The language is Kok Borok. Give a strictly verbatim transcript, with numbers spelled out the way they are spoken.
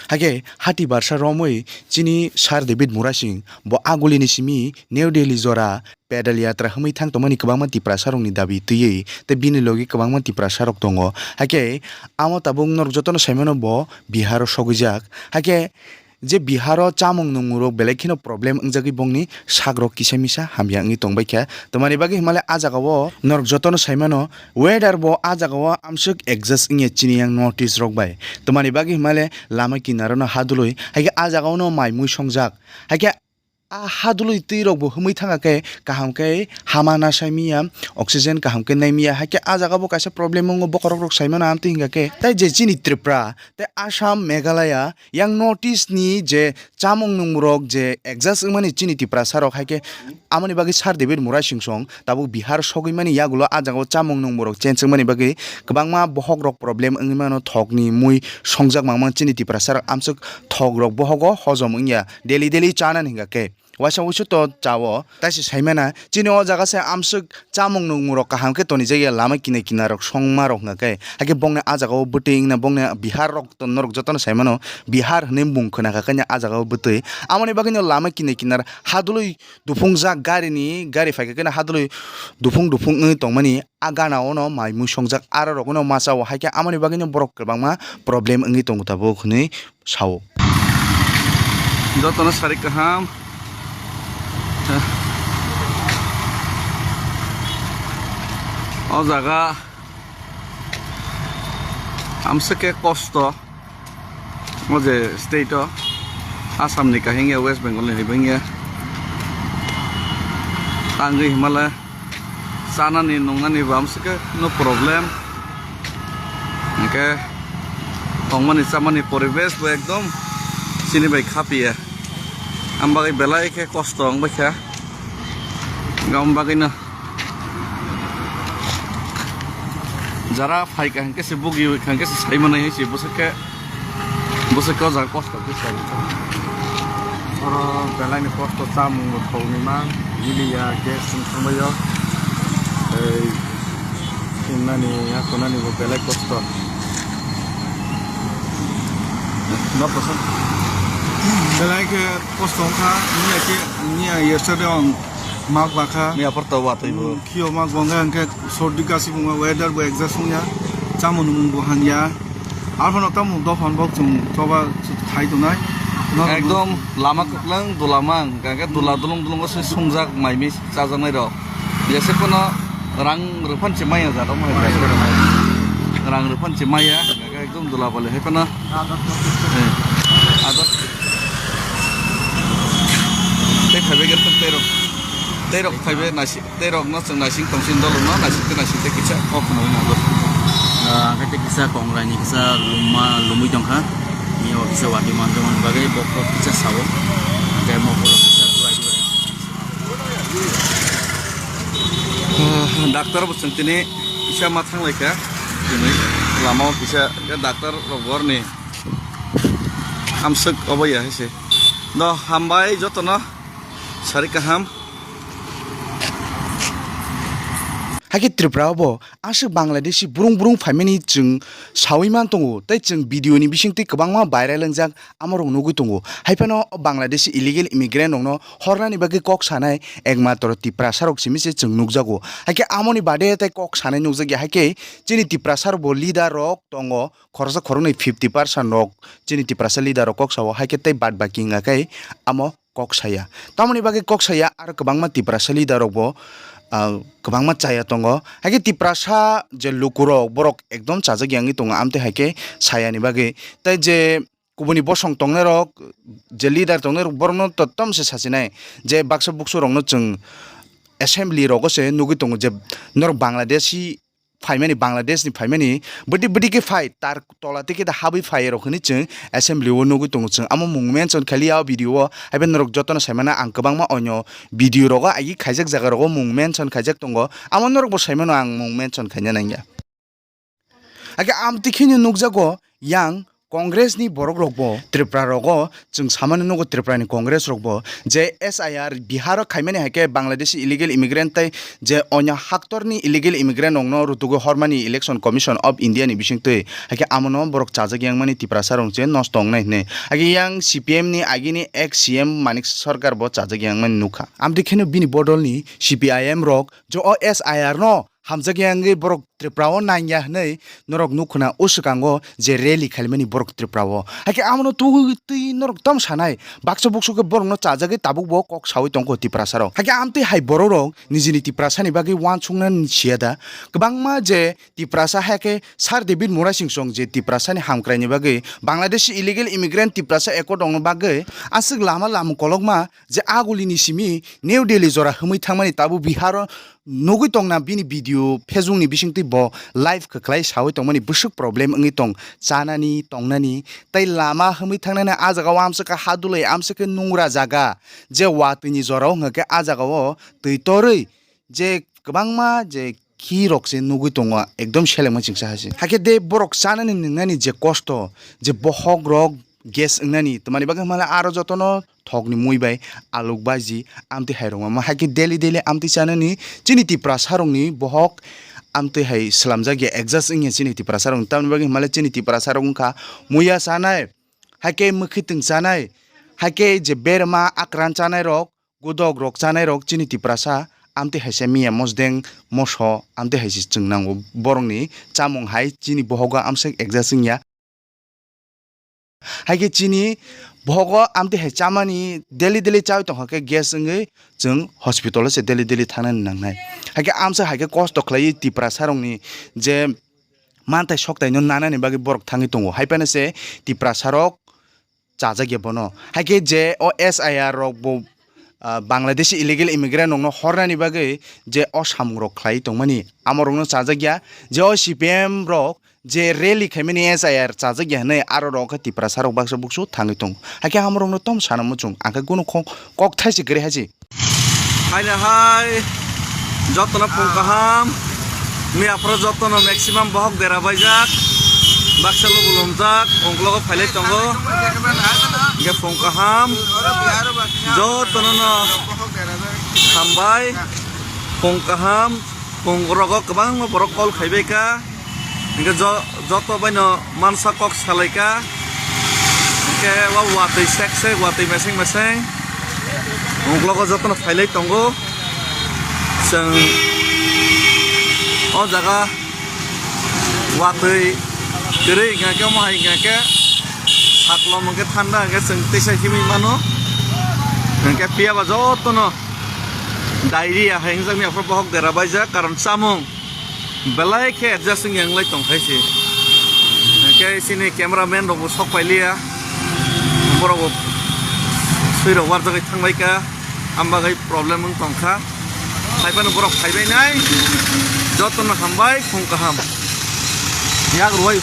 Hakhe hati barsa romwi chini Sir David Murasing bo agulini simi New Delhi jora pedal yatra hwnwi thang tongmani kwbangma Tiprasarokni dabi twiwi tei bini logi kwbangma Tiprasarok tongo. Hakhe amo tabuk norok jotono saimano bo Biharo sogwijak. Hakhe je Biharo chamung nungmungrok belai kheno problem wngjagwi bongni sakrok kisa misa hamya wngwi tongbaikha. Tamani bagwi hwnmale ah jagao norok jotono saimano weather bo ah jagao amswk adjust wngya chini yang North East rok bai. Tamani bagwi hwnmale lama kinaro no hadulwi, hakhe ah jagao no mai mui songjak. Hakhe ah hadulwi twi rok bo hwnwi thangkha khe kaham khe hama nasai miya, oxygen kaham khe nai miya, hakhe ah jagao bo kaisa problem wngo bokhorok rok saimano amtwi hwnkha khe. Tai je chini Tripura tei Assam, Meghalaya, yang North East ni je chamung nungmurok je adjust wngmani chini Tiprasa rok hai khe amoni bagwi Sir David Murasing song tabuk Bihar sogwi mani yagulo ah jagao chamung nungmurok change wngmani bagwi kwbangma bohok rok problem wngwi mano, thokni mui songjak mangmang chini Tiprasa rok amswk thok rok bohogo hojom wngya daily daily chanani hwnkha khe. Waisa wuisu to chao, taisi saimana, chini o jaga se amswk chamung nungmung rok kaham khe tonijak ya, lama kinai kinai rok songma rok hwnkha khe, hakhe bongni ah jaga o bwtwi wngna bongni Bihar rok to norok jotono saimano, Bihar hwnwi mung khwna kha kanya ah jaga o bwtwi. Amoni bagwi no lama kinai kinar hadulwi duphungjak gari ni, gari phaikha khe hadulwi duphung duphung wngwi tongmani, ah gana o no mai mui songjak aro rok no masa o, hakhe amoni bagwi no borok kwbangma problem wngwi tongo tabuk hwnwi sao. Jotono sari kaham. O jaga amswk khe kosto. O je state o, Assam ni kahingya, West Bengal ni hai bangya. Tangwi himale chanani nungnani bo amswk khe no problem. Hingkhe tongmani chamani poribesh bo ekdom chini bai khapiya. Am bagwi belai khe kosto wng baikha. Gam bagwi no jara phaikha hingkhe se bugi hingkhe se saimanai hai se bwswk khe. Bwswk o jaga kosto khe sai. Oro belai ni kosto, chamung bo thokni man, nili ya, gas chwng thangbai o. Tei himnani, ya tonani bo belai kosto. No kosom. Belai khe kosto wngkha, niya khe, niya yesterday on mak bakha. Miya porto watwi bo. Khio mak bongkha hingkhe sordi kasi bongkha, weather bo adjust wngya, chamung nwngmung bo hangya. Arphano tamo dophano bok chwng choba khai tongnai. Ekdom lama kwplwng dula mang, hingkhe dula dulung dulungo se sungjak mai mui chajaknai rok. Jese phano rang rwphan se maya jaro mai. Rang rwphan se maya, hingkhe ekdom dula bole hai phano. Eh, adas. Tei phaibai gerkha tei rok. Tei rok phaibai nasi. Tei rok no chwng naising tongsin dolo no naising tei naising tei kisa kok khna wngna do. Ah, hwnkhe tei kisa kongrai ni kisa lumma lumwi tongkha. Miya o kisa watwi manjakmani bagwi bok kok kisa sao. Hwnkhe mokolo kisa duai duai. Ah, doctor bo chwng tini kisa ma thanglaikha. Tini lama o kisa doctor rok borni amswk obo ya hai se. Do hambai jotono sari kaham. Hakhe Tripura o bo aswk Bangladeshi burung burung phaimani chwng saui man tongo, tei chwng video ni bisingtwi kwbangma viral wngjak amorok nugui tongo. Hai phano Bangladeshi illegal immigrant rokno hornani bagwi kok sanai ekmatro Tiprasa rok simi se chwng nukjago. Hakhe amoni bade tei kok sanai nukjakya, hakhe chini Tiprasa rok bo leader rok tongo, khoroksa khoroknwi fifty percent rok chini Tiprasa leader rok kok sao, hakhe tei bad baki wngkha khe amo kok saya. Tamoni bagwi kok saya aro kwbangma Tiprasa leader rok bo, ah, kwbangma chaya tongo. Hakhe Tiprasa je lukurok borok ekdom chajak yangwi tongo amtwi hai khe sayani bagwi. Tei je kubuni bosong tongnai rok, je leader tongnai rok borokno totom se sachinai je baksa buksu rokno chwng assembly rogo se nugwi tongo je norok Bangladeshi phaimani, Bangladesh ni phaimani, bwdhi bwdhi khe phai, tar tola tei khe da habwi phai rok hinwi chwng assembly o nugwi tongo chwng. Amo mung mention khaili a video o, haibai norok jotono saimano ang kwbangma onyo video rogo agi khaijak jaga rogo mung mention khaijak tongo, amo norok bo saimano ang mung mention khaina nangya. Hakhe amtwi kheno nukjago yang Congress ni borok rok bo Tripura rogo chwng samani nugo, Tripura ni Congress rok bo je S I R Bihar o khaimani hai khe Bangladeshi illegal immigrant tei je onya haktor ni illegal immigrant rok no rutugwi hormani Election Commission of India ni bisingtwi hai khe amo no borok chajak yang mani Tiprasa rok je nosto wngnai hinwi hai khe yang C P M ni agini ex C M Manik Sarkar bo chajak yang mani nukha. Amtwi kheno bini bodol ni C P I M rok je o S I R no hamjakya wngwi borok Tripura o nangya hwnwi norok nukhuna o swkango je rally khaimani borok Tripura o. Hakhe amono twi twi norok tamo sanai, baksa buksu khe borokno chajagwi tabuk bo kok sawi tongkho Tiprasa rok. Hakhe amtwi hai borok rok nijini Tiprasa ni bagwi uansukna siya da. Kwbangma je Tiprasa hakhe Sir David Murasing song je Tiprasa ni hamkrai ni bagwi Bangladeshi illegal immigrant Tiprasa accord rokno bagwi aswk lama lama kolokma je aguli ni simi New Delhi jora hwnwi thangmani tabuk Bihar o nugwi tongna bini video Facebook ni bisingtwi bo live kwkhlai sawi tongmani bwswk problem wngwi tong chanani tongnani tei lama hwnwi thangnani ah jaga o amswk khe hadulwi amswk khe nungra jaga je watwi ni jora o hwnkhe ah jaga o twi torwi je kwbangma je khi rok se nugwi tongo ekdom selengma chingsa hai se hakhe de borok chanani nwngnani je kosto je bohok rok gas wngnani twmani bagwi hwnmale aro jotono thokni mui bai aluk baji amtwi hai rwngma hakhe daily daily amtwi chanani chini Tiprasa rokni bohok amtwi hai swlamjak ya adjust wngya chini Tiprasa rokni tamni bagwi hwnmale chini Tiprasa rok wngkha muya chanai hakhe mwkhwtwng chanai hakhe je berma akran chanai rok godok rok chanai rok chini Tiprasa amtwi hai se miya mosdeng moso amtwi hai se chwng nango borokni chamung hai chini bohogo amswk adjust wngya. Hai khe chini bohogo amtwi hai chamani daily daily chawi tongkha khe gas wngwi chwng hospital o se daily daily thangnani nangnai. Hai khe amsa hai khe kosto khlaiwi Tiprasa rokni je manthai soktai no nanani bagwi borok thangwi tongo. Hai phano se Tiprasa rok chajak ya bono. Hai khe je o S I R rok bo, ah, Bangladeshi illegal immigrant rokno hornani bagwi je o samung rok khlai tongmani amo rokno chajak ya. Je o C P M rok je rally khaimani S I R chajak ya hwnwi aro rok khe Tiprasa rok baksa buksu thangwi tongo. Hakhe amo rokno tom sana muchung, ang khe kunu kok, kok thaisi kwrwi haisi. Haina hai jotono phung kaham, miya phoro jotono maximum bohok dera baijak, baksa lubu lumjak, ungklogo phailai tongo, hingke phung kaham, jotono no hambai, phung kaham. Phung rogo kwbangma borok call khaibai ka, hingke jo-, joto baino mansa kok salai ka, hingke o watwi sek sek, watwi meseng meseng, ungklogo jotono phailai tongo. Chwng o jaga watwi kwrwi hingka khe, omo hai hingka khe saklom hingke thanda hingke chwng teisa himwi mano, hingke phiya ba jotono. Diarrhea hai wngjaknai aphuru bohok dera baijak, karon chamung belai khe adjust wngya wnglai tongkhai se. Hingkhe chini cameraman rokbo sok pailiya, borokbo swi rok warjagwi thanglaikha, ambagwi problem wng tongkha. Haiphano borok phaibainai, jotono hambai, khung kaham. Yak rwai.